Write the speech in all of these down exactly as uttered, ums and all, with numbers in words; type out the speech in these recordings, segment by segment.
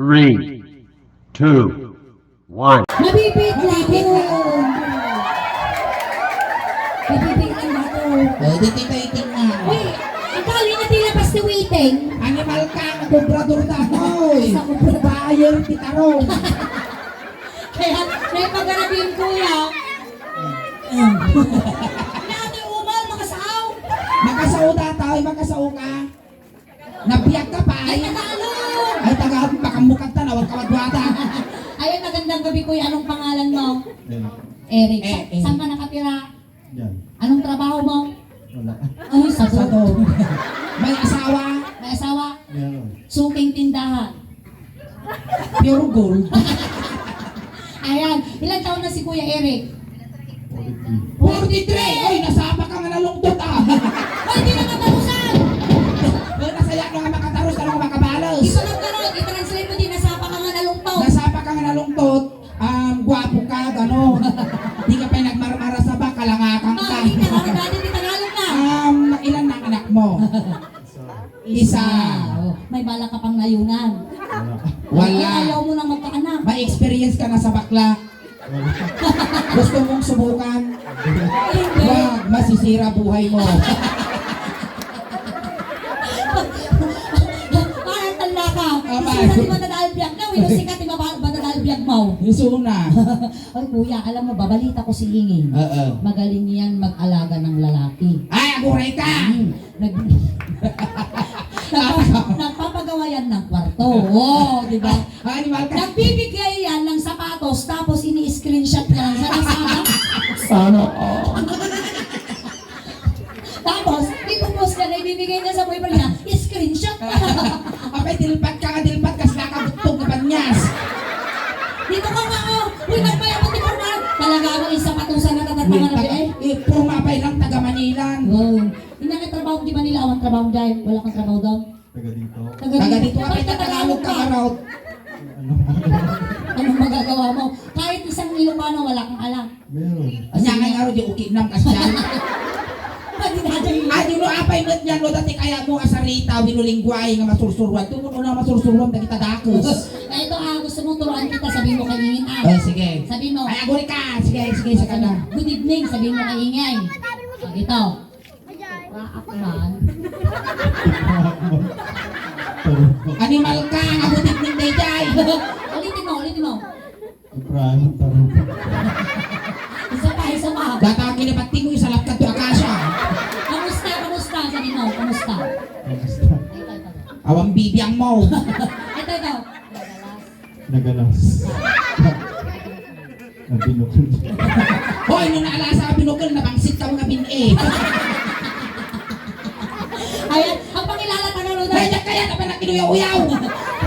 Three, two, one. Mabibigla ko. Mabibigla ako. Eh, di kita itingnan. Uy, ang galing na tila basta waiting. Animal ka, ang kobrador na mo, eh. Sa kobrador. Buyer, ti tarong. Kaya, may pagarabi yung kuya. Ate Uma, makasao. Makasao na tayo, makasao ka. Nabiag ka pa, ay. Ay, Tagalog! Ay, Tagalog, baka mukad ta, nawag ka madwata. Ayan, magandang gabi, kuya. Anong pangalan mo? Eric. Eric. Sa-, Eh, eh. Saan ka nakatira? Diyan. Anong trabaho mo? Wala. Ay, sa Sa to. May asawa? May asawa? Meron. Suking tindahan. Pure gold. Ayan. Ilang taon na si Kuya Eric? Forty-three. Forty-three! Oy, nasapa ka nga nalungtot, ah! Oy, di na matapusan! Oy, nasaya ka nga makatarus, ano nga makabalos? Ito lang ka ron, i-translate mo di, nasapa ka nga nalungtot. Nasapa ka nga nalungtot, um, gwapo ka, gano. Di ka pa'y nagmarmara sa ba, kalangakan ka. Bakit ka, ano dati, di Tagalog na? Um, ilan na ang anak mo? Isa. Oh, may balak ka pang layunan? Wala. Wala. Ayaw mo nang magkaanak. May experience ka na sa bakla. Wala. Gusto mong subukan? Hindi. Wag, masisira buhay mo. Parang tanda ka. Ah, Isuna di madadal biag na, wino sikat di maba-, madadal biag mo. Isuna. Ay, kuya, alam mo ba, balita ko si Inging. Oo. Magaling yan mag-alaga ng lalaki. Ay, aguray ka! Hmm. Nag-, nagpa-, nagpapagawa yan ng kwarto. Oo, di ba? Ah, animal ka. Nagbibigay yan ng sapatos, tapos ini-screenshot niya lang sa Lazada. Sana all. Tapos, ipopost niya na ibibigay niya sa boyfriend niya, screenshot. Apay, dilpat ka nga, dilpat, kas nakabugtog nga panyas. Dito ka nga, oh. Uy, nagpayabot ni Forma. Talaga, ano, yung sapatusan na tatatanga na, eh. Eh, Forma pa ilang taga Manilan. Wow. Inya nga trabaho di Manila, awan trabaho dyan. Wala kang trabaho doon. Taga dito. Taga dito ka, taga Tagalog ka, Araut. Ano? Anong magagawa mo? Kahit isang Ilocano, wala kang alam. Meron. Anya nga nga, di ukinam ka siya. Pwede na dyan. Ay, di no, apay met niya, no, dati kaya mo, asarita, wino lingwahe nga masursuruan. Tumo na masursuruan, dagita dakes. Ay, ito, ah, gusto mong turuan kita, sabi mo kay Ingay, ah. Oh, sige. Sabi mo. Ay, aguri ka. Sige, sige, sige na. Good evening, sabi mo kay Ingay. Ah, ito. Raak man. Animal ka, ang abutit ng dayjay. Ulitin mo, ulitin mo. Sobrang tarong. Isa pa, isa pa. Data ang kinapati mo, isa laptop to akasya. Kamusta, kamusta? Sabi mo, kamusta? Kamusta? Ito, ito. Awang bibiyang mo. Ito, ito. Nagalas. Nabinukol. Hoy, nung naalasa ka binukol, nabangsit ka mga bin-e. Ayan, ang pakilala, taga Roda. Kaya kaya na pa nakinuyaw-uyaw.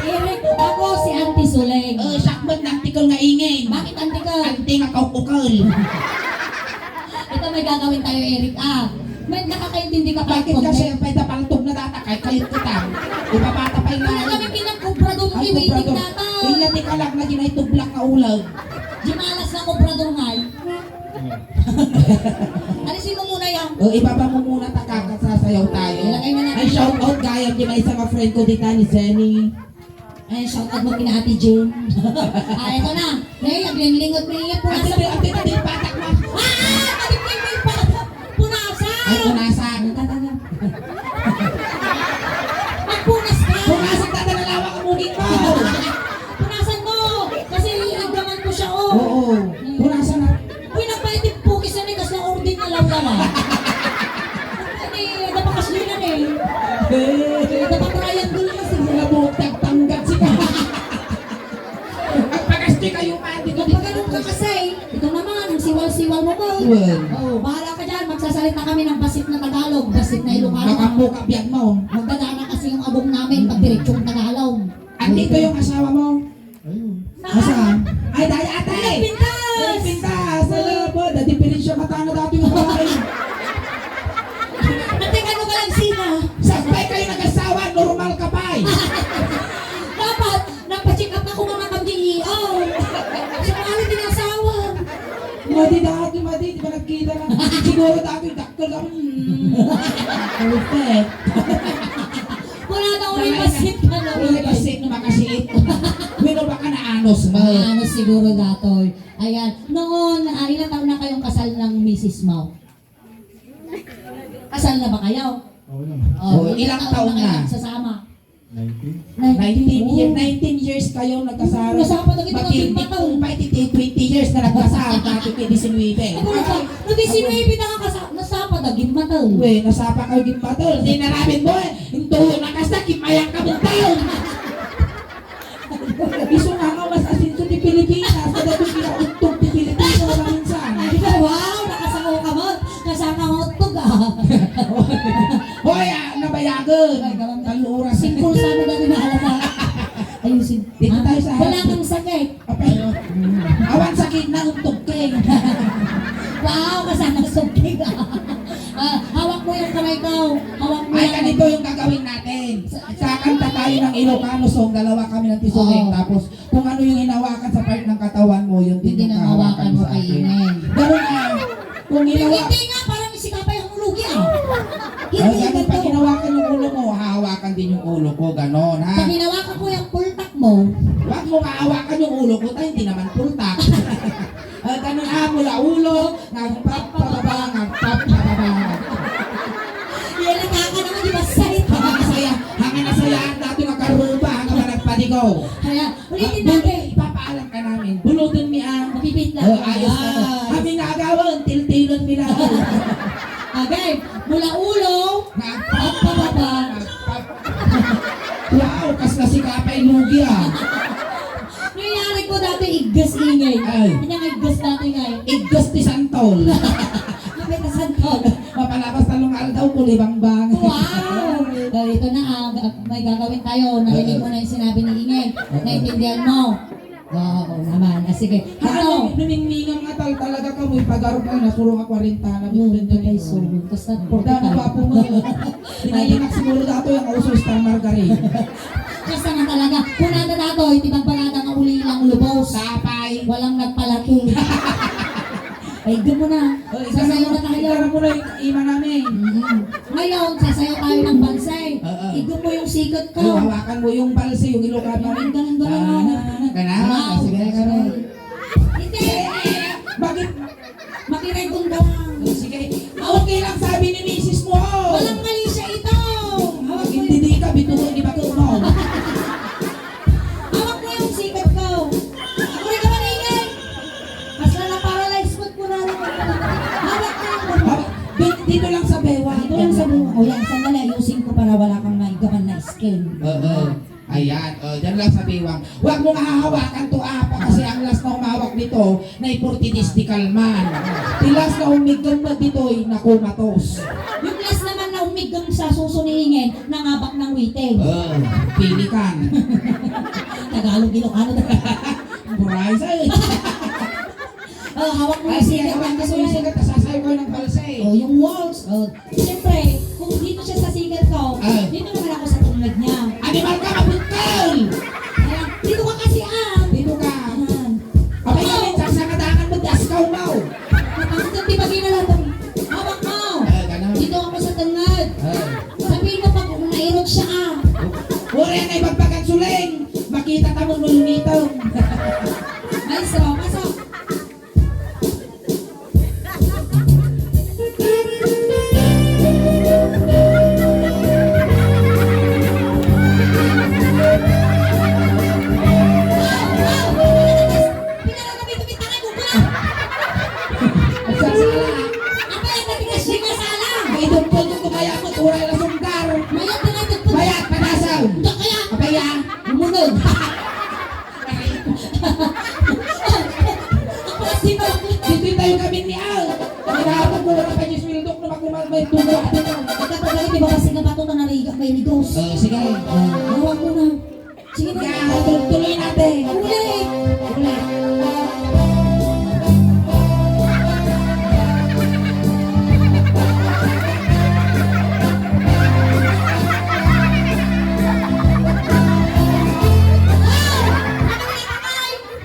Eric, ako si Auntie Suleng. Eh, sakbot na antikol nga ingin. Bakit antikol? Anti nga kaukukol. Ito may gagawin tayo, Eric, ah. May nakakaintindi ka pa. Bakit kasi ang pay tapaltog na data, kay kayot kita. Ibabata pa yung Wala kami pinagkubrador, Ay, iwiting kubrador. Data. Illa ti kalag na ginay tublak nga ulag. Gimalas na kubrador ngay. Alisin mo muna yan. O, ibaba mo muna, ta kakasasayaw tayo. Ilagay na natin. Ay, shout out gayam di may isa nga friend ko dita ni Zenny. Ay, shout out mo kina Ate Jane. Ah, ito na. Hey, aglinglingod mo iya. Ate, punasan. Ate, ate, ate, patak mo. Ah! Ate, ate, ate, patak. Punasan! Ay, punasan. Tata, tata. Magpunas ka. Punasan, tata, nalawa ka, bukit mo. Punasan mo. Kasi igdaman ko siya, oh. Oo. Hmm. Punasan na. Uy, nagpaitim pukis na ni, kas na ordin na lang naman. Hindi, napakasli na eh. Eh. Dapat triangle na, sige. Mga buhok, tagtanggat, sige. Magpakasti kayo pa, di ko Pag ganun ka kasi, ito naman, ang siwal-siwal mo po. Well. Oh, bahala ka dyan, magsasalita kami ng basit na Tagalog, basit na Ilocano. Baka po kabiyan mo. Magdadaan na kasi yung abong namin pag diretsong Tagalog. Andito yung asawa mo? Ayun. Nasaan? Ay, dahil ate! Pintas! Ay, pintas! Hello po, dati pinensya mata na dati mo pa. Ate, ano ka lang, Sina? Sabay kayo nag-asawa, normal ka pa eh. Dapat, napacheck up ako mga pag-i-, oh. Sa mga tinasawa. Madi dati, madi, di ba nagkita na? Siguro dati, dakkel ka, hmm. Perfect. Wala na, uli pasit ka na. Uli pasit na makasiit. Manos mo. Manos siguro datoy. Ayan. Noon, ah, ilang taon na kayong kasal ng misis mo? Kasal na ba kayo? Oo naman. Oh, ilang taon na kayo nagsasama? Nineteen. Nineteen year-, nineteen years kayo nagkasal. Nasapa na kita. Mapimpit kong pa iti twenty years na nagkasal, dati kay disinuybe. Ano ba? No disinuybe na kakasal, nasapa na gimmatel. We, nasapa kayo gimmatel. Di naramin mo eh. Yung tuyo na kasta, kimayang ka mong taon. Isu nga nga mas asinso ti Pilipinas, kada ito kinaugtog ti Pilipino, maminsan. Ay, wow, nakasao ka mo. Kasama mo tug, ah. Hoy, ah, nabayagan. Ay, galang. Talo oras. Simple sana dati na halata. Ayusin. Dito tayo sa wala kang sakit. Apay, awan sakit na untog king. Wow, kasama sa king. Ah, hawak mo yung kamay ko. Hawak mo. Ay, yung ganito yung gagawin natin. Kakanta tayo ng Ilocano song, dalawa kami ng Tisoling, oo, tapos kung ano yung hinawakan sa part ng katawan mo, yun din yung hahawakan mo sa akin. Ganun, ah. Kung hinawa- Hindi nga, parang si Kapay ang ulugi, ah. Hindi, ganun. Pag hinawakan yung ulo mo, hahawakan din yung ulo ko, ganun, ha? Pag hinawakan ko yung pultak mo. Huwag mo hahawakan yung ulo ko, tayo, hindi naman pultak. Ah, ganun, ah, mula ulo, nagpapababa, nagpapababa. Yan, nakaka naman, di ba, salita? Hanga na saya, hanga na saya, ang dati makaruba, hanga na nagpadigaw. Kaya, ulitin natin. Ipapaalam ka namin. Bulutan mi ang. Mapipit lang. Oh, ayos na to. Yes. Kami nga agawon, tiltilon mi lang. Okay, mula ulo, nagpapababa, nagpap-, wow, kas na si Kapay Lugi, ah. Nangyari ko dati, iggas ingay. Ay. Kanya nga iggas dati nga eh. Iggas ti santol. Kapit na santol. Mapalabas talong aldaw, kulibangbang. Wow! So, ito na, ah, ga-, may gagawin tayo. Narinig mo na yung sinabi ni Ingay. Oo. Naintindihan mo? Oo naman. Ah, sige. Ano, ito, numingningan nga tal-, talaga ka mo, ipagarok na, nasurong nga kwarenta na. Hmm, gusto niya patay yun. Sugo. Basta dami forty-five. Gwapo mo. Dinayinak siguro dato yung uso, star margarine. Basta nga talaga. Kunada dato, iti bagbalada nga uli lang lubos. Sapay. Walang nagpalaki. Ay, igam mo na. Oh, igam mo na. Sasayaw na tayo. Igam mo na yung ima namin. Mm-mm. Ngayon, sasayaw tayo ng balse. Oo. Igam mo yung sikat ko. Oh, hawakan mo yung balse, yung Ilocano. Ganun, ganun, ganun. Ah, ganun. Wow. Sige, ganun. Hindi. Eh, bakit? Makiregon ka lang. Oh, sige. Ah, okay lang, sabi ni misis mo. Walang mali siya ito. Hawak mo. Hindi, yung di ka, bituon, di ba ko mo? Hawak mo yung sikat ko. Ako rin naman, ingay. Basta na-paralyze ko, kunwari. Hawak na ako. Hawak. Di-, dito lang sa bewang. Dito lang sa bewang. O yan, sandali, ayusin ko para wala kang maigaman na skin. Oo. Ayan. O, dyan lang sa bewang. Huwag mong hahawakan to, apa, kasi ang last na humawak dito, na-forty days di kalman. Ti last na umiggam na ditoy, nakumatos. Yung last naman na umiggam sa suso ni Ingen, nangabak ng witeng. O, pilikan. Tagalog, Ilocano. Buray sa eh. Oh, hawak mo. Ay, yung sige, sikat, hawak mo yung sikat, tas sasayaw ko ng balse. Oh, yung waltz. Oh, siyempre, kung dito siya sa sikat ko, ah, dito naman ako sa tungod niya. Animal ka, mabuntal! Ayan, dito ka kasi, ah. Dito ka. Ayan. Abay, oh, kami, sasakadakan mo, daskaw mo. Matangkad, di ba, ginala to? Hawak mo. Ah, ganun. Dito ako sa tungod. Ah. Sabihin mo, pag nairot siya, ah. Uri, ang ibagbagan suling. Makita ta mo, nulunitong. Maestro, pasok. Nagsasala. Apa yan, dati ka siya kasala? Ay, doon po yung kumayamot, uray na sunggar. Mayat na nga ito po. Mayat, panasaw. Hindi kaya. Apa yan? Umunog. Ako si Ma'am. Dito tayo kami ni Al. Kailangan ko na pa yung sweldo ko na magkumal may tubo. Ito pa, dali, di ba kasi nga bato na narigat may ligos? Oh, sige. Oh, hawak mo na. Sige na. Yan, tu-, tuloy natin. Ulit. Ulit.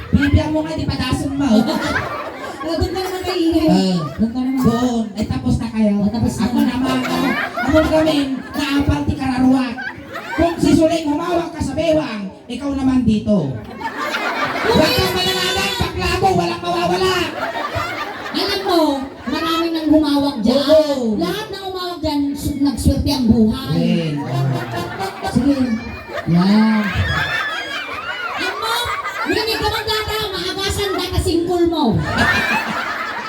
Bibiyang mo nga, di padasan mo. Oh, doon ka naman kay Ingay. Ah, doon ka naman. Doon. Ay, tapos na kayo. Oh, tapos na. Ako naman, ah, ako kami, naapal ti kararuak. Kung si Suling humawak ka sa bewang, ikaw naman dito. Ang mananagan, bakla ako, walang mawawala. Alam mo, maraming nang humawak dyan. Oo. Lahat ng humawak dyan, su-, nagswerte ang buhay. Amen. Sige. Yan. Ang mo, rinig ka man data, maagasan data singkol mo.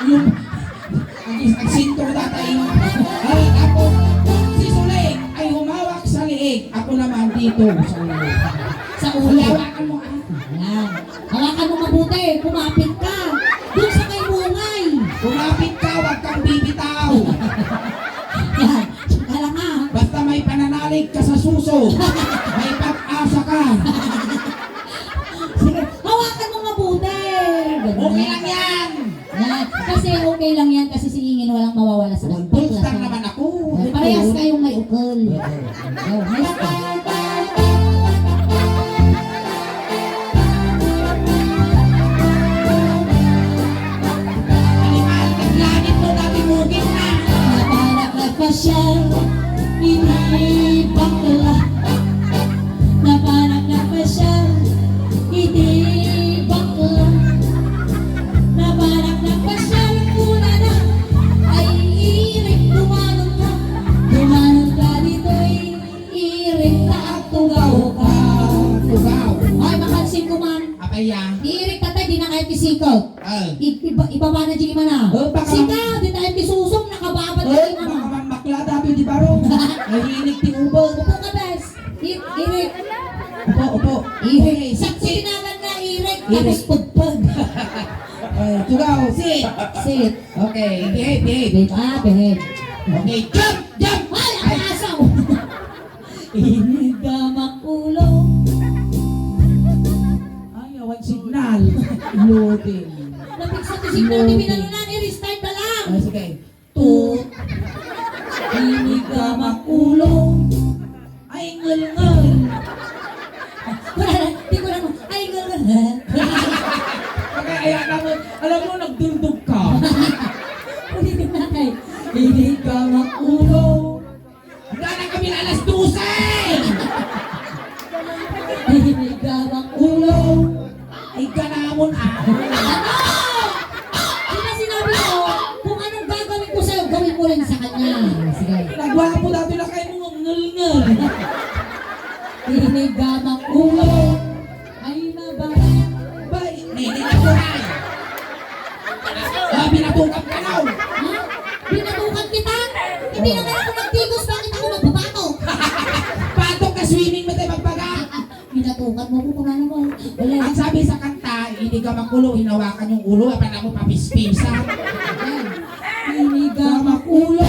Yung, ang, ang singkol data, eh. Ay, ako, si Suling ay humawak sa liig. Ako naman dito, sa ulo. Sa ulo. Hawakan mo, ah. Yan. Hawakan mo mabuti, kumapit ka. Doon sa kay Bungay. Kumapit ka, wag kang bibitaw. Yan. Alam nga. Basta may pananalig ka sa suso, may pag-asa ka. Sige, hawakan mo mabuti. Ganun. Okay lang yan. Yan. Kasi okay lang yan kasi si Ingin walang mawawala sa kanta. Bullstar naman ako. Parehas kayong may ukol. Oo. Oh, nice ka. Animal, naglangit mo, dati bukid na. Napanak na pasyal, ini bakla. Napanak na pasyal, iti bakla. Napanak na pasyal, kunana, ay irik, dumanon ka. Dumanon ka ditoy, irik, ta agtugaw ka. Tugaw. Ay, mapansin ko man. Apay ya? Irik tatay, di na kayo pisikot. Ah. I-, iba-, ibaba na di man, ah. Oh, baka Sika, di tayo pisusong, nakababad Oh, na di man, baka ah. Mambakla dati di baro. Nahilig ti ubo. Upo ka, bes. I-, irik. Upo, upo. Irik. Okay, Sakto sit, sit. Tinagan na irik, Irik. Tapos pagpag. Eh, tugaw, sit. Sit. Okay, behave, behave. Behave, ah, behave. Okay, jump, jump. Ay, ang Ay. Asaw. Inigamak ulo. Ay, awan signal. Loading. Napigsa ti signal, ti Loading. Binalunan, i-restart na lang. Ah, sige. Tut. Inigamak ulo. Ay, ngel-ngel. Wala na, di ko na mo. Ay, ngel-ngel. Kaya, ay, alam mo, alam mo, nagduldog ka. Ulitin natin. Inigamak ulo. Handa na kami alas dose! Inigamak ulo. Ay, ganamon, ah. Ano? Di ba sinabi ko, kung anong gagawin ko sa'yo, gawin mo rin sa kanya. Sige. Nagwapo dati na kayo mong ngel-ngel. Inigamak ulo. Ay, mabait. Bay, nini na ko, ay. Ah, binatukan ka daw. Ha? Binatukan kita? Hindi naman ako nagtigos, bakit ako magbabato? Batok ka swimming, matay magbaga. Binatukan mo ko, kunana mo. Wala. Ang sabi sa kanta, inigamak ulo, hinawakan yung ulo, apan ako papispisan. Inigamak ulo.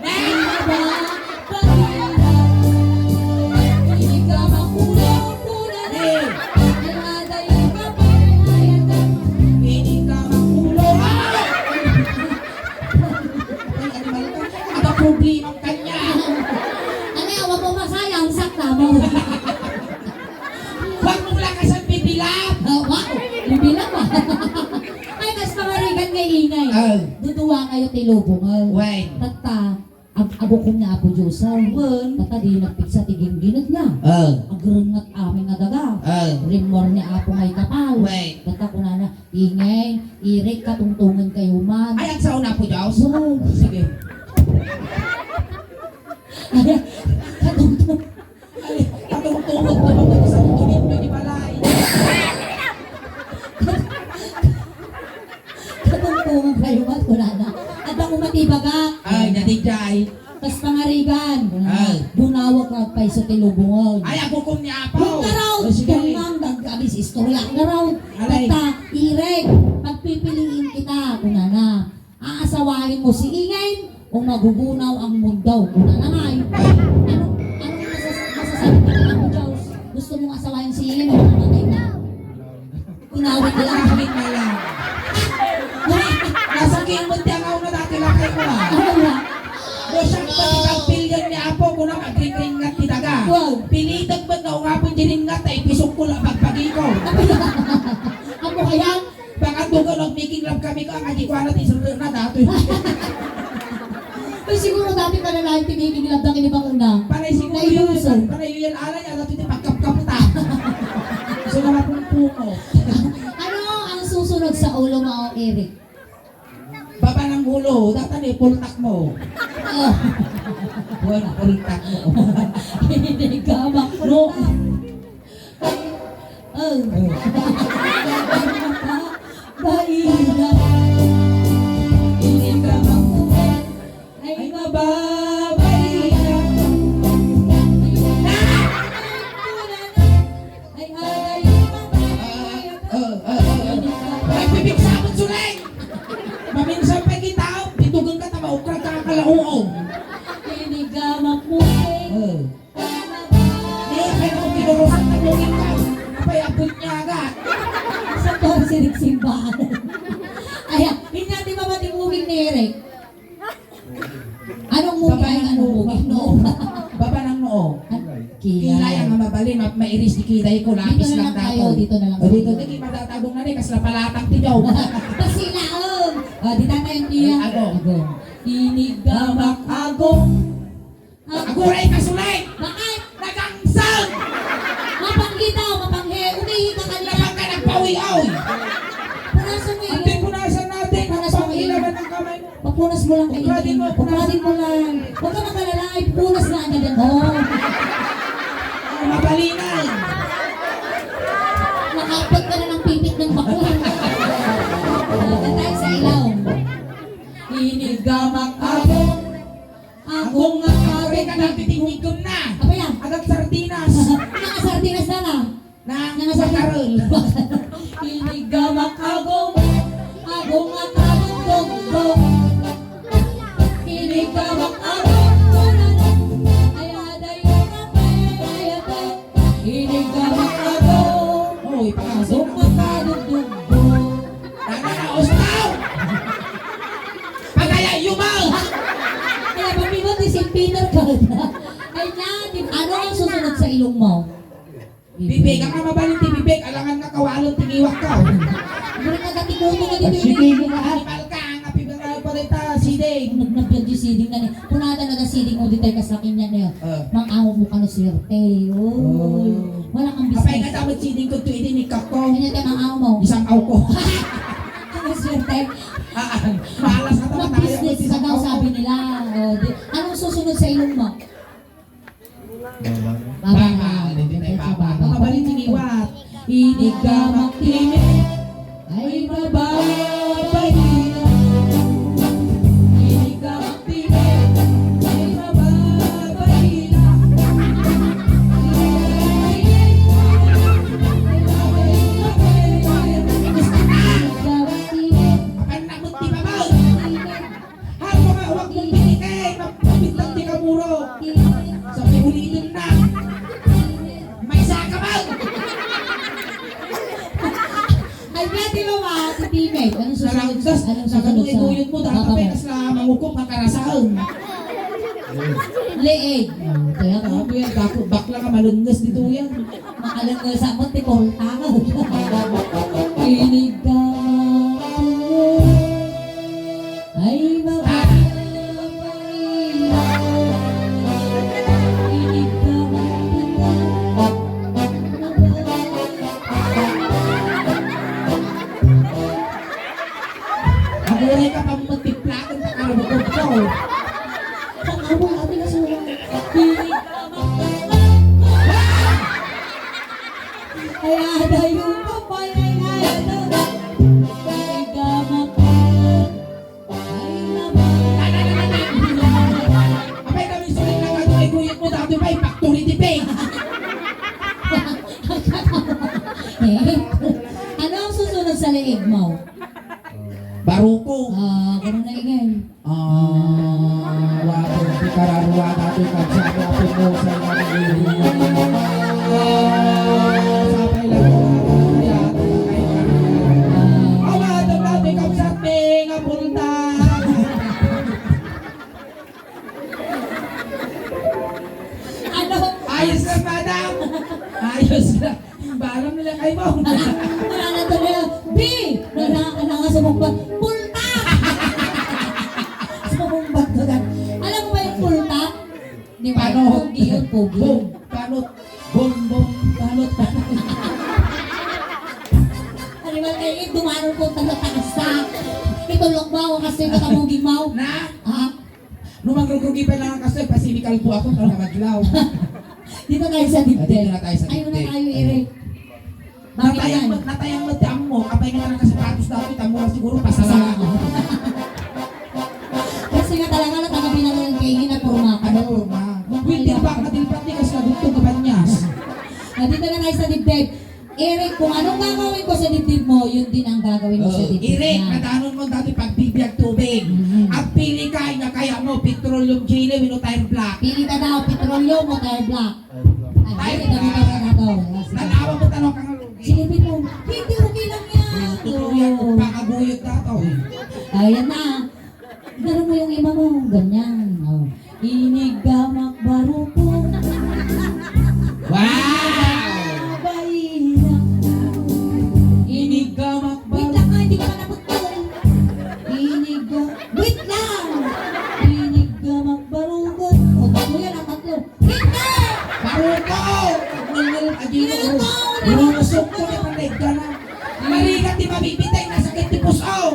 Ay, mabait. Inigamak ulo, kunana. Eh. Ay, aday, kapag. Inigamak ulo. Ah! Ay, animal ka. Ano problema kanya? Ano, awa mo masayang, sakta mo. Huwag mo lang kasang bibilap. Ah, wa-, bibilap, ah. Ay, mas pangarigan nga ingay. Ah. Duduwa kayo ti lubong, ah. Why? Tatta, ag-, agukom ni Apo Diyos, ah. Wen. Tatta, di nagpigsa ti ginggined na. Ah. Agrengngat amin nga daga. Ah. Rimmuar ni Apo nga ikapal. Why? Tatta, kunana, Ingay, irik, katungtungan kayo man. Ay, agsaon na po, Diyos? Oo. Sige. Ay, katungtong. Ay, katungtungan na po sa tuwing may balay. Katungtungan kayo man, wala na. Adda ko matibagak. Ay, natigday. Kas pangarigan, Ay. Bunawag nga agpayso ti lubongon. Ay, agukom ni Apo. Huwag ka raw, O, sige. Tungang, dag-, abis istorya. Huwag ka raw, Alay. Basta, ireg, pagpipiliin kita, kunana. Aasawain mo si Ingay, o magugunaw ang mundo, kunana nga. Ano, anong masas-, masasabi ka, Apo Diyos? Gusto mong asawain si Ingay, o mamatay na? Inawit na lang. Inawit na lang. Nasa king mo ti angaw na dati lakay ko, ah. Ano ba? Do siya pa ti pagpilian ni Apo, kuna agringringat ti daga. Wow. Pilitek met nga ungapon di ringat, ay pisok ko lang pagpagiko. Apo kaya? Baka dugo nag-making love kami ko, ang adi ko, ano, ti sundot na dati. Ay, siguro dati pala lahat ti making love na kinibakuna. Panay siguro yun, Naibusan. Panay yun, alay, ano, ti pagkapkap ta. So, naman pong pungo. Ay, Sa ulo mo, Eric. Baba ng ulo, datan ipultak mo. Oh. Buwan, pultak mo. Hindi ka makpultak. No. Oh. Oh. Baina. Hindi ka makpultak. Ay, mababay na. Ay, agay. Ah, ah, ah, ah. Ay, pipiksa mo, Suleng! Maminsan pa kita, bitugan ka, tama, okra ka, kalauaw. Inigamak mo, eh. Oh. Ay, mababay. Di, kaya mo kinurusan na buging ka. Apay, abot niya agad. Sa torsirik simbahan. Ay, ah, inya, di ba, mati buging ni Eric? Anong movie? Baba ng noo. Ay, anong movie? No. Baba ng noo. Ay, kilay. Kilay ang mabalin, ma-, mairis ti kilay ko, lapis lang dako. Dito na lang tayo, dito na lang tayo. O, dito, dito, madatago na ni, kas napalatang ti daw. Basilaon. O, di tatay ang tiya. Agong. Agong. Inigamak agong. Aguray ka, Sulay! Bakit? Nagangsang! Mapanggi daw, mapanggi. Umihi ka kanina. Napangga, nagpawi-awi. Punasan mo yun. Ante, punasan natin. Punas mo yun. Ang panginaman ng kamay mo. Papunas mo lang kayo. Pukladin mo, punas. Pukladin mo lang. Huwag ka mag-alala, ipupunas na agad yan. Oh. Ay, mabalinay. Nakapot ka na ng pipit ng bakla. Punta tayo sa ilaw. Inigamak ako. Ako nga, pare, ka na, titingnig ko na. Apa yan? Agad sardinas. Mga sardinas na na. Na, mga sardinas. Makarel. Inigamak ako. Ako nga, pare, dugdog. Inigamak ako. Ay, adayo ka, pare, ay, adayo. Inigamak ako. Oy, pakaso. Makadugdugbo. Nana, ustaw! Pagaya, yumaw! Kaya pamilya ni Saint Peter ka. Ay na, di, ano ang susunod sa ilong mo? Bibig, ang mabalin ti bibig, alangan nga kawalon ti ngiwak ka. Buri ka, dati kuto nga dito. Sige, nga. Animal ka, ang apibigay pa rin ta, siding. Nagnabiag yung siding na ni. Punada na ga siding mo dito, kas lakin niya niya. Ah. Mang-aw mo ka no swerte. Oy. Oh. Wala kang business. Apay nga dapat siding ko to, ini ni Kako. Ano tayo mang-aw mo? Isang aw ko. Ang swerte. Ah, ah. Malas ka naman tayo. Mag-business ka daw, sabi nila. Oh, di, anong susunod sa ilong mo? Baba. Baba. Hindi na baba. Baba. Baba rin siniwat. Inigamak tinik. Ay, mababay na. Inigamak tinik. Ay, mababay na. Gusto na. Inigamak tinik. Apan namot ti baba. Ako nga, wag mong tinikay, mapitang ti kamuro. Sa pihulitin na. May saka man! Ay, pwede ba, ma? Titibay. Anong susunod sa, Naranggas, anong susunod sa iguyod mo, dahil baba kapay, mo? Kas na mangukup, makarasaon. Leeg. Oh, kaya ka. Ano yan? Bakla ka, malungas dito yan. Makalangal sa mo, ti Paul Tao. Kinig ka man. Ay, mapapailaw. Kinig ka man. Aguray ka pa mo, tiplakan ka, karabukod ka, oh. Ang amo, ate, nasulat. Kinig ka man. Ay, adayo ka pa, ay, ay, adayo. Ay, gamak. Ay, naman. Apay kami sulit na kagaway guyot mo, dati pa, factory ti pig. Eh, ano ang susunod sa leeg mo? Baruko. Ah, kung ano na ingay? Ah, wato, ti kararua, dati kabsat, wato mo, sa mga iri. Ah, sapay lang, kaya, kaya, kaya. Ah, wato, dati kabsat, may nga punta. Ano? Ayos na, madam. Ayos na. Balam nila kayo mo. Wala na to na. Bi! Wala ka na nga sumumbat. Pulta! Sumumbat ko na. Alam mo ba yung pulta? Di ba? Panot. Pogi yun, pogi. Bong, panot. Bong, bong, panot, panot. Ano Kay dumanon ko taga taas ta. Itulok mo ako kasi katamuging mo. Na? Ha? No mangrugrugi pa lang kasi pasimikal po ako para madlaw. Dito tayo sa dibdib. Ah, dito na tayo sa dibdib. Ayun na tayo, Eric. Bakit natayang yan? Natayang mo, ti ammo. Apay nga nakasapatos dati, tamo na siguro pasala. Pasala. Kasi nga talaga, natanggapi na lang kayo, napurma ka. Ano, purma? Wait, di ba, madilpat ni kasi nagugtong ka ba niya? Ah, dito na tayo sa dibdib. Eric, kung anong gagawin ko sa dibdib mo, yun din ang gagawin mo sa dibdib niya. Oh, Eric, madanon mo dati pagbibiag tubig. Mm. Agpili ka, nga kaya mo, petroleum jelly, wenno tire black. Pili ka daw, petroleum o tire black. Ay, tire black. Ay, hindi ka daw. Sige. Tanawa mo, tanaw ka nga lugi. Silipin mo. Hindi, okay lang yan. Oh, totoo yan. Oh. Pangaguyod na to, eh. Ayan na. Idaro mo yung ima mo, ganyan. Oh. Iniggamak baruko. Wow! Baina. Iniggamak baruko. Wait lang, ah, hindi ko pa naputol. Inigga-, wait lang! Iniggamak baruko. O, tatlo yan, ah, tatlo. Hindi! Baruko! Ngunit, adi mo, Baruko! Rusok ko na panay ka na. Marika ti mabibitay, nasakit ti puso.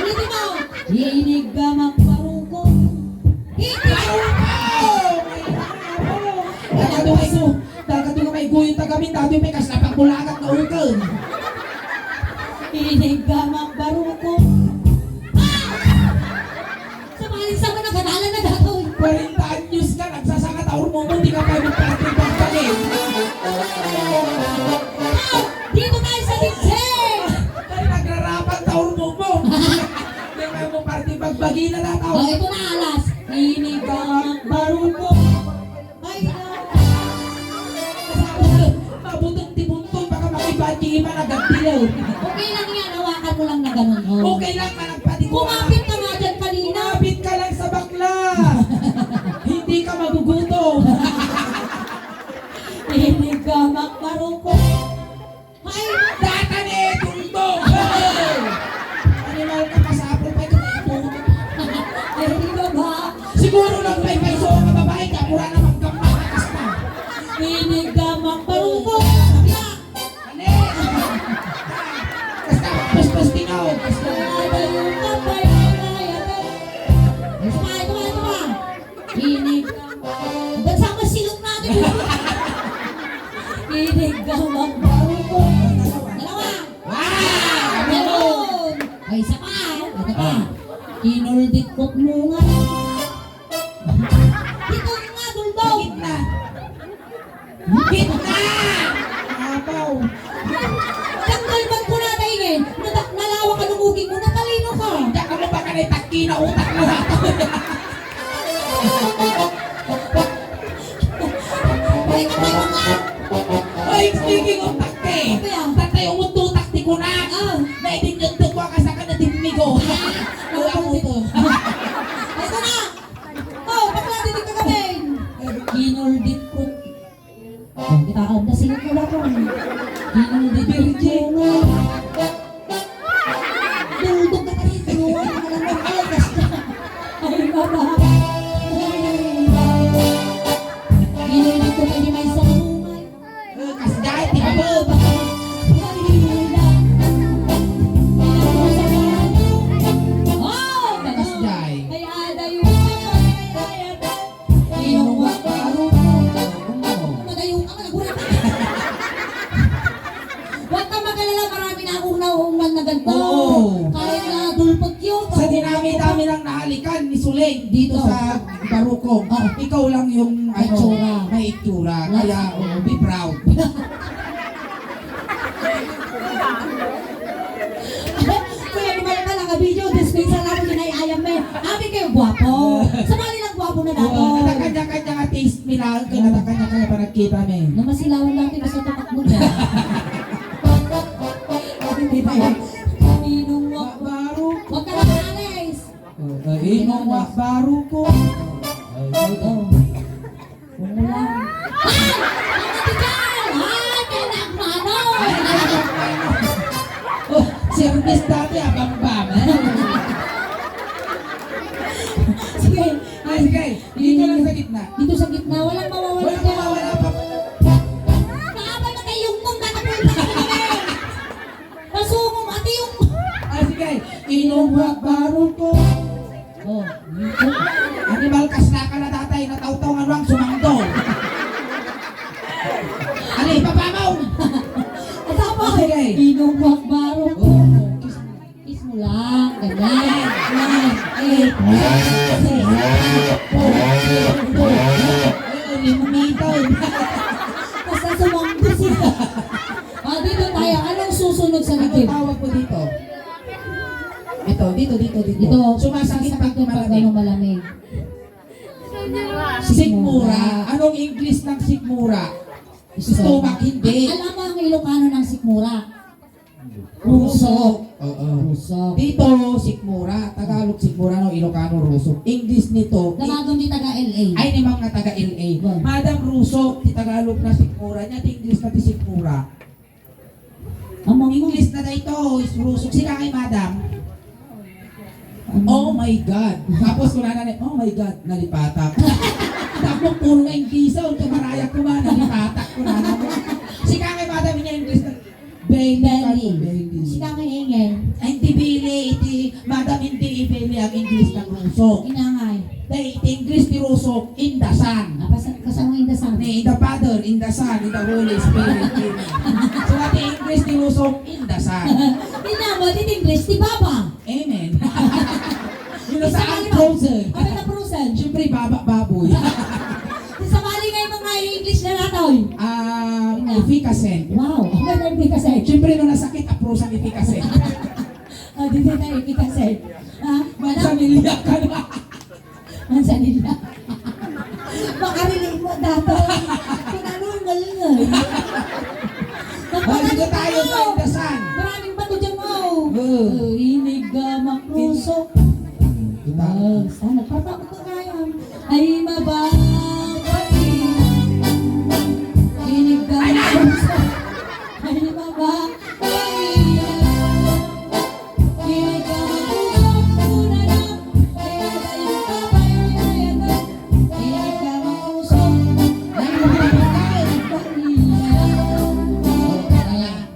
Ulitin mo. Iniggamak baruko. Hindi. Baruko! Dagado nga isu, dagado nga maiguyon ta gamin, dagado may kasla pagkulagat nga ukon. Iniggamak baruko. Ah! Sa paling sa mga nagkadala na datoy. Kwarenta anyos ka, nagsasaka ta urmo mo, di ka pa magpapagpagpagin. Ah! Dito tayo sa dibdib! Ay, nagrarapat ta urmo mo. Di ka mo parte pagbagi na dataw. Oh, ito na, alas. Iniggamak baruko. Ay, ah. Mabutong ti buntong, baka makibanti iman agad dilaw. Okay lang yan, hawakan mo lang na ganun, oh. Okay lang, managpati ko. Kumapit ka nga dyan kanina. Kumapit ka lang sa bakla. Hindi ka magugutom. Iniggamak baruko. Ay, data ni Tuldog! Hey! Animal ka, masapul pa ito. Ay, di ba ba? Siguro lang may paiso ka babae, kaya pura na magkamakakas na. Iniggamak baruko. Bakla. Ani? Basta, basta, basta, tinaw. Basta. Ay, ay, ay, ay, ay, ay, ay. Ito pa, ito pa, ito pa. Inig. Hanggang sa masilok natin. Iniggamak baruko. Dalawa. Wow! Meron. Ay, isa pa. Ito pa. Ah. Kinuldit ko't munga. Dito nga, Tuldog. Gitna. Gitna! Abaw. Tanggal man ko na tayo eh. Nata-, nalawa ka ng uging mo, natalino ka. Hindi ka mo ba ka na takki na utak mo? Ay, kapay mo nga. Ay, speaking of takki, ano yan? Tatay, umututak ti kunak. Ah. Na idin yung tukwa ka sa ka na dimmigo. Ah, wala ko to. Ito na. Oh, bakla, dito ka kami. Kinuldit ko. Oh, kita ka, nasingot mo ba ko? Kinuldit ko. Virgin. Tuldog ka tayo, tulungan ka naman. Ay, basta. Ay, baba. Kinuldit ko, pwede may sa umay. Eh, kasjay, ti babo. Oh, kasjay. Kaya adayo ka, kaya adayo. Inong wa-, baro. Madayo ka, malagura ka. Huwag ka magalala, marami na akong nauungan na ganito. Oo. Kahit na dulpot yun. Sa dinami-dami ng nahalikan ni Suling dito sa Barukong, ah, ikaw lang yung, ano, itsura. May itsura. Kaya, oo, be proud. Kuya, di ba yung talaga video? Dispensa lang, kinay ayam, eh. Abi kayo, guwapo. Sumali lang, guwapo na daw. Oo, nagkakanya-kanya nga taste nila, kaya nagkakanya-kanya pa nagkita, eh. Namasilawan lang, di ba, sa tatak mo dyan? Hindi ba yan? Inong wa-, baro. Huwag ka na maalis. Oh, eh, inong wa-, baro ko. Ay, ay, oh. Umulan. Ay! Ang matigal! Ay, kaya nagmano! Ay, kaya nagmano! Oh, service dati, abang ba? Sige. Ay, sige. Dito lang sa gitna. Dito sa gitna. Walang mawawala dyan. Walang mawawala pa. Kaabay na kayo yung mong kakapunta ka naman. Pasungo Ito, sumasakit pag malamig. Ano, malamig. Sikmura. Anong English ng sikmura? Stomach, hindi. Alam mo ang Ilocano ng sikmura? Rusok. Oo. Rusok. Dito, sikmura. Tagalog, sikmura, no? Ilocano, rusok. English nito, Damagan di taga L A. Ay, ni mga taga L A. Madam, rusok, ti Tagalog na sikmura. Nia ti English na ti sikmura. Amang mo. English na dayto, is rusok. Sika kay madam? Oh my God. Tapos kunana ni, "Oh my God, nalipatak." Tapos puro nga English, oh, tumarayak ko ba, "Nalipatak," kunana mo. Sika kay madam, niya English na, belly. Belly. Belly. Sika kay Engel. Ay, hindi belly, iti, madam, hindi belly ang English ng rusok. Inangay. Tay, iti English ti rusok, in the Son. Apa sa, kasano in the Son? Ni, in the Father, in the Son, in the Holy Spirit. Amen. So, iti English ti rusok, in the Son. Ina mo, iti English ti Baba. Amen. Yun ang saan, frozen. Ano na frozen? Siyempre, baba, baboy. Sa bali nga yung mga English na natoy. Ah, efficacent. Wow, ano na efficacent? Siyempre, nung nasakit, aprosan efficacent. Ah, di na efficacent. Ha? Mansanilya ka na. Mansanilya. Makarelate mo, dapat. Kung ano ang galing, eh. Ay, dito tayo sa indasan. Maraming bato dyan, oh. Oo. Oh, inig, ah, makruso. Kita. Oh, sana. Papa, ko kaya. Ay, mababa. Inig, ah, makruso. Ay, mababa.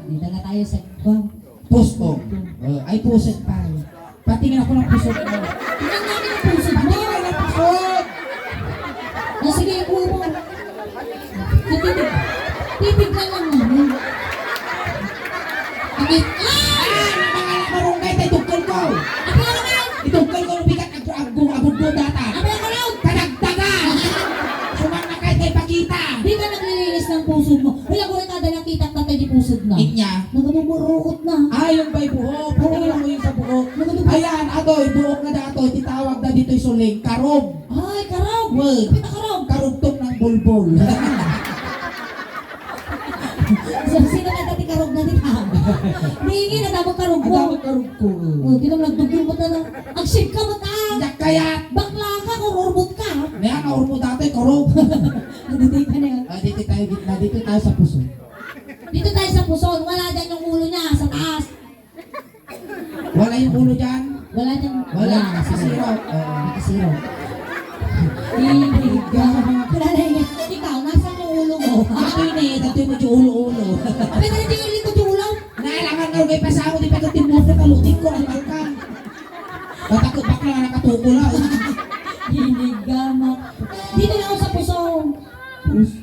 Dito na tayo sa, wow. Puso. Eh, ay, puso pa. Patingin ako ng puso mo. Tingnan namin ang puso mo. Patingin ng puso. O, sige, ikuha mo. Titipid. Titipid na lang namin. Bakit? Ah! Ah, nabangal ang barangay, tay tugkol ko. Ano naman? Itugkol ko ng bigat, ag-, ag-, agudgo data. Ano yung kalaw? Kadagdagan. Sumang na kahit kay pakita. Di ka naglilinis ng pusod mo. Wala ko rin kada nakita ka tayo di pusod na. Inya. Nagabumuruot na. Ah, yung bay buhok. Patingin mo yung sa buhok. Nagabumuruot. Ayan, atoy, buhok na datoy, titawag na dito'y suling. Karog. Ay, karog! Well, pita karog! Karugtong ng bulbol. So, sino na dati karog na di ka? Mingi na damo karog mo. Ang damo karog ko. Oh, di naman nagdugdog mo na. Agsip ka mo ta. Yak kaya. Bakla ka, kung urbot ka. Kaya nga urbot dati, karog. Nandito ka na yun. Ah, dito tayo gitna, dito tayo sa puso. Dito tayo sa puso. Wala dyan yung ulo niya, sa taas. Wala yung ulo dyan? Wala dyan. Wala. Wala. Nakasiro. Oo, nakasiro. Hindi ka. Wala na yun. Ikaw, nasaan yung ulo mo? Ito yun eh. Ito yung medyo ulo-ulo. Abay, talaga yung likod yung ulo. Nailangan nga, may pasamo, di pa ito timbok na talutin ko. Ay, bangka. Batak-, bakla nga nakatukol, ah. Hindi ka ma-, dito na ako sa puso. Pus-,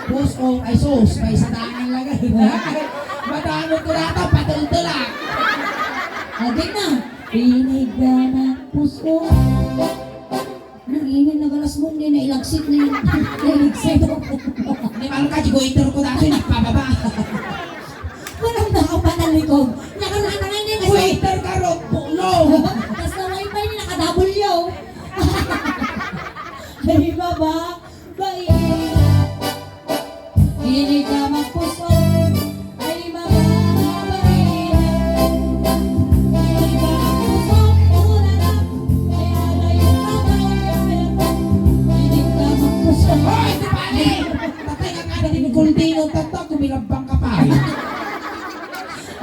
pus-, oh, ay sus, may sadangan lang. Madamot ko na ito, patultol ah. Ah, di na. Pinigana puso. Nang inin na galas mo, hindi na ilagsit na yun. Ilagsit. Di ba, ka, di goiter ko dati, nagpababa. Walang nakapatalikod. Nakarata nga hindi kasi. Waiter ka, Rob, pulo. Tas na wifi ni naka-W. Ay, baba. Bai. Dili ka magpuson. Ay, baba, bai. Dili ka magpuson. Una na. Ay, alayo ka, ay, ay, ay. Dili ka magpuson. Hoy, di bali! Patay ka kada din kultino, tatak, kumilabang ka pa.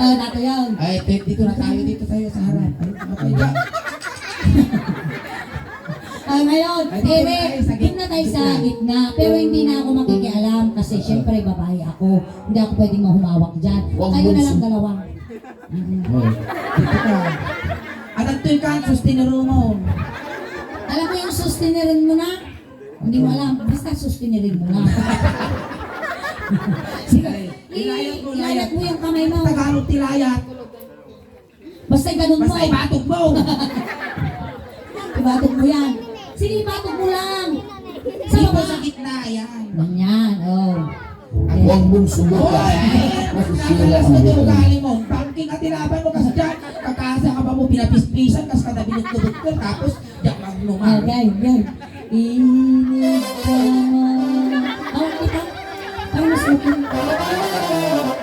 Oh, nato yun. Ay, te-, dito na tayo, dito tayo sa harap. Ay, okay. Ah, ngayon, Ay, dito na tayo sa gitna. Dito na tayo sa gitna. Pero hindi na ako makikialam kasi, ah, syempre, babae ako. Hindi ako pwedeng mahumawak dyan. Kayo na lang dalawa. Mm. Oh, dito ka. At ang tuyo ka, sustineron mo. Alam mo yung sustineron mo na? Hindi mo alam. Basta sustineron mo na. Sige. Ay, ilayat mo, ilayat mo yung kamay mo. Tagalog, tilayat. Basta ganun mo. Basta ibatog mo. Ibatog mo yan. Sige, ibatog mo lang. Sa baba. Dito sa gitna, yan. Ganyan, oh. At huwag mong subukan. Oy! Masisira ang buhay. Ugali mo. Bangking at ilaban mo kasi dyan. Kakasa ka pa mo. Pinapispisan, kas kada binukbukbukkel, tapos diak magnuman. Ah, game, game. Inigama. Oh, kita. Ay, mas okay.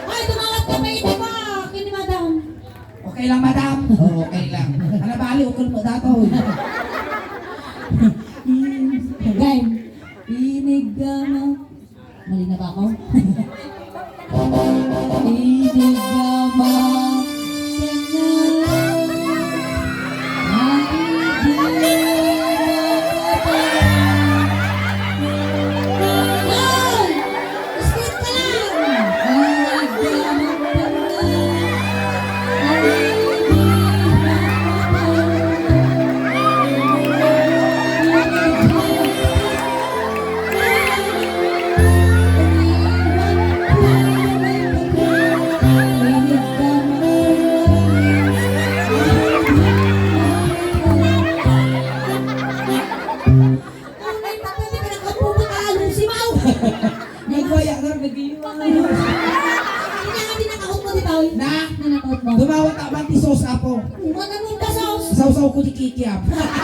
Ay, tumawag ka pa, ito pa. Kini madam. Okay lang, madam? Oo, okay lang. Ano bali, ukol mo dato. Game. Inigama. Mali na ba ako? Inigama. Ay, di na ako. Hoy! Straight ka lang! Ay, di na ako. Nagwaya nga, nag-iwan. Kaya nga, di nakahot mo, di ba, oy? Na? Di nakahot mo. Dumawa ta man ti sauce, apo. Ano mo ba sauce? Sausaw ko di kikiam. Alright,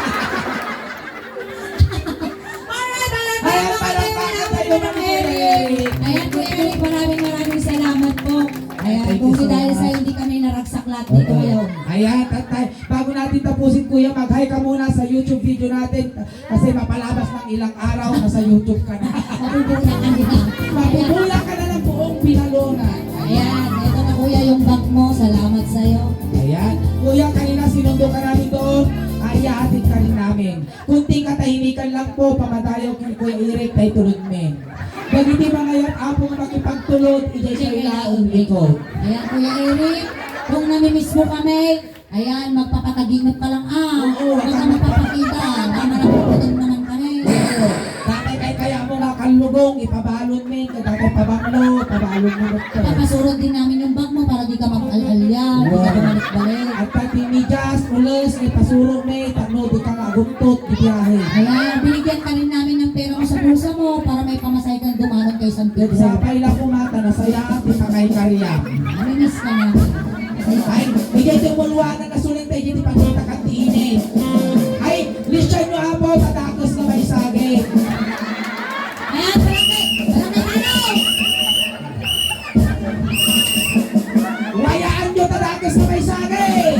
alright, Ayan, alright, palakpakan alright, tayo, alright, Ma'am Kuya Eric. Eric. Ayan, Kuya Eric, maraming, maraming salamat po. Ayan, Thank kung you so di dahil much. sa'yo, hindi kami naragsak lahat dito Oo. ngayon. Ayan, tatay. Bago natin tapusin, Kuya, mag-hi ka muna sa YouTube video natin. Kasi mapalabas ng ilang araw, nasa YouTube ka na. Mabubula ka na. Mabubula ka na ng buong Binalonan. Ayan, ito na, Kuya, yung bag mo. Salamat sa'yo. Ayan. Kuya, kanina sinundo ka namin doon. Ay, ihahatid ka rin namin. Kunting katahimikan lang po, pamadayo kay Kuya Eric, tay tulod men. Dagiti mangayat, Apo, nga makipagtulod, idiay Idiay kailaong kailaong likod. Ayan, Kuya Eric, kung namimiss mo kami, ayan, magpapatagingot ka lang, ah. Oo, Huwag ka wag ka magpapakita. Tama na po, naman kami. Oo. Dati kay kaya mo nga kalugong, ipabalon mi, kay dati pabanglo, pabalon mo doktor. Papasurot din namin yung bag mo para di ka mag-al-alya, di ka Wow. bumalik-balik. At pati medyas, ules, ipasuro mi, tapno di ka maaguptot, di biyahe. Ayan, binigyan ka rin namin ng pera mo sa bulsa mo para may pamasahe kang dumanon kay San Pedro. Nagsapay lang kumata, nasaya, di pa kay Kariam. Namimiss ka namin. Ay, bigay ti umuluanan na sulit tayo dito pagkita ka tiinit. Ay, lisyan nyo, Apo, tadakes nga may saging. Ayan, barangay, barangay Mano! Wayaan nyo, tadakes nga may saging!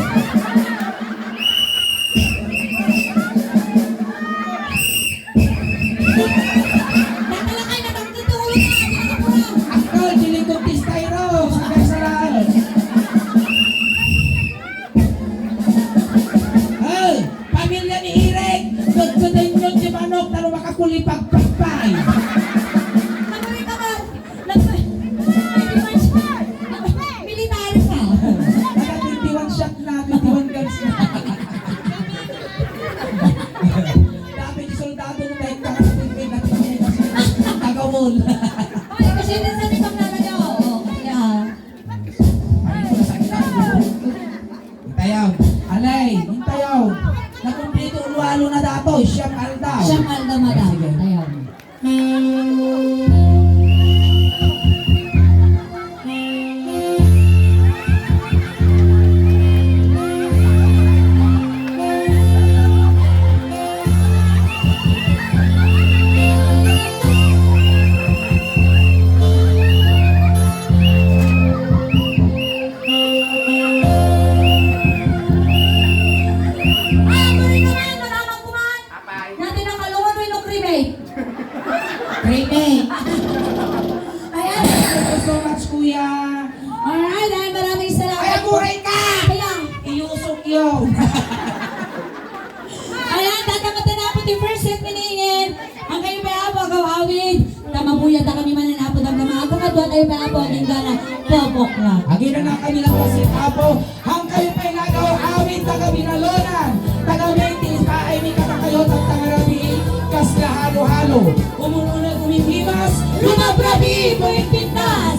Natalakay na tang tito, ulo na, di na kapura. Askal, di lingkod ti styro, sa Gasalan. Ay, pamilya ni Irek, gaggadan yun di manok, taro makakulipagpagpay. Nakulit ako. Nag-, military ka. Naka twenty-one shot na, twenty-one guns na. Dati di soldado na tayo, taga-twenty-one na, taga-one. Ay, kasi nasa di pang nalaga, oo. Kaya, Intayaw. Alay, intayaw. Nakumplito ulo-alo na datoy, siyam aldaw. Siyam aldaw, madam. Sige. Intayaw. Ay, ako rin naman, wala mang kumain. Apay. Natin ang kalungan, may no cremate. Cremate. Ayan. Thank you so much, Kuya. Alright, ay, maraming salamat Ay, po. Aguray ka! Kaya, Iyusok yun. Ayan, tatamatan na po ti first set ni Ningen. Ang kayo pa po, agaw-awid. Tamabuya ta kami manen, Apo, damdama. Ako kadwa tayo pa, Apo, aging gana. Pobok na. Agina na kami ng pasit, Apo. Ang kayo pa'y nagaw-awid, taga Binalonan, taga Mengtis, paay mi katakayo, tagtangarabi, kas kahalo-halo. Umununag umimbimas, lumabrabi, puling pintas.